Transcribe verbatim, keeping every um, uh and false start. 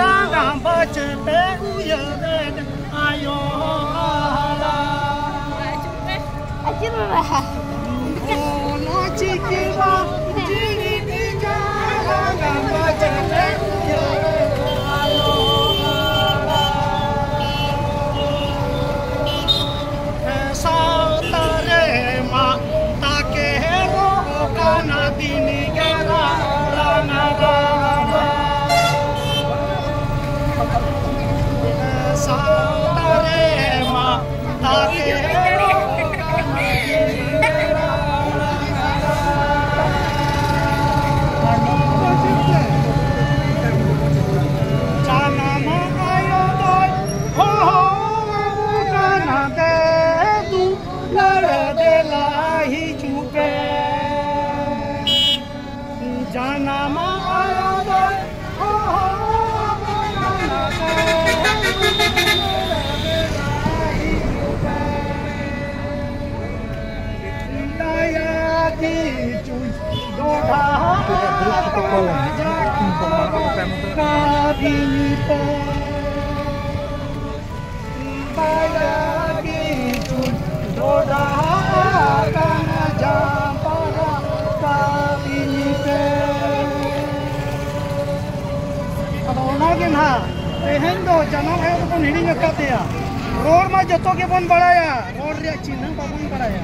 ᱨᱟᱸᱜᱟ ᱵᱟᱪᱮ ᱯᱮ ᱩᱭᱦᱟᱹᱨᱮᱫ ᱟᱭᱳ ᱦᱟᱲᱟᱢ᱾ ᱟᱹᱪᱩᱨ ᱢᱮ ᱵᱟᱦᱟ᱾ ᱚᱱᱟ ᱪᱤᱠᱤ ᱢᱟ ᱡᱤᱲᱤ ᱵᱤᱡᱟ ᱨᱟᱸᱜᱟ ᱵᱟᱪᱮ ᱯᱮ ᱩᱭᱦᱟᱹᱨᱮᱫ ᱟᱭᱳ ᱦᱟᱲᱟᱢ᱾ ᱥᱟᱶᱛᱟ ᱨᱮ ᱢᱟ ᱛᱟᱠᱮ ᱦᱮᱨᱚᱜ ᱠᱟᱱᱟ ᱫᱤᱱ ᱜᱮ ᱨᱟᱲᱟ ᱱᱟᱜᱟᱢ᱾ ᱥᱟᱶᱛᱟ ᱨᱮ ᱢᱟ ᱛᱟᱠᱮ ᱦᱮᱨᱚᱜ ᱠᱟᱱᱟ ᱫᱤᱱ ᱜᱮ ᱨᱟᱲᱟ ᱱᱟᱜᱟᱢ᱾ ᱡᱟᱱᱟᱢ ᱟᱭᱳ ᱫᱚᱭ ᱦᱚᱦᱚ ᱟᱵᱚ ᱠᱟᱱᱟ ᱫᱮ ᱫᱩᱞᱟᱹᱲ ᱫᱮᱞᱟ ᱦᱤᱡᱩᱜ ᱯᱮ᱾ ᱡᱟᱱᱟᱢ ᱟᱭᱳ ᱫᱚᱭ ᱦᱚᱦᱚ ᱟᱵᱚ ᱠᱟᱱᱟ ᱫᱮ ᱫᱩᱞᱟᱹᱲ ᱫᱮᱞᱟ ᱦᱤᱡᱩᱜ ᱯᱮ᱾ ᱫᱟᱭᱟ ᱜᱮ ᱪᱩᱧ ᱰᱚᱰᱷᱟ ᱠᱟᱫᱤᱧ ᱯᱮ᱾ ᱫᱟᱭᱟ ᱜᱮ ᱪᱩᱧ ᱰᱚᱰᱷᱟ ᱠᱟᱱᱟ ᱡᱟᱢᱵᱟᱲᱟ ᱠᱟᱫᱤᱧ ᱯᱮ᱾ ᱟᱫᱚ ᱚᱱᱟᱜᱮ ᱱᱟᱦᱟᱜ ᱛᱮᱦᱮᱧ ᱫᱚ ᱡᱟᱱᱟᱢ ᱟᱭᱳ ᱫᱚᱵᱚᱱ ᱦᱤᱲᱤᱧ ᱟᱠᱟᱫᱮᱭᱟ᱾ ᱨᱚᱲ ᱢᱟ ᱡᱚᱛᱚ ᱜᱮᱵᱚᱱ ᱵᱟᱲᱟᱭᱟ, ᱨᱚᱲ ᱨᱮᱭᱟᱜ ᱪᱤᱱᱦᱟᱹ ᱵᱟᱵᱚᱱ ᱵᱟᱲᱟᱭᱟ᱾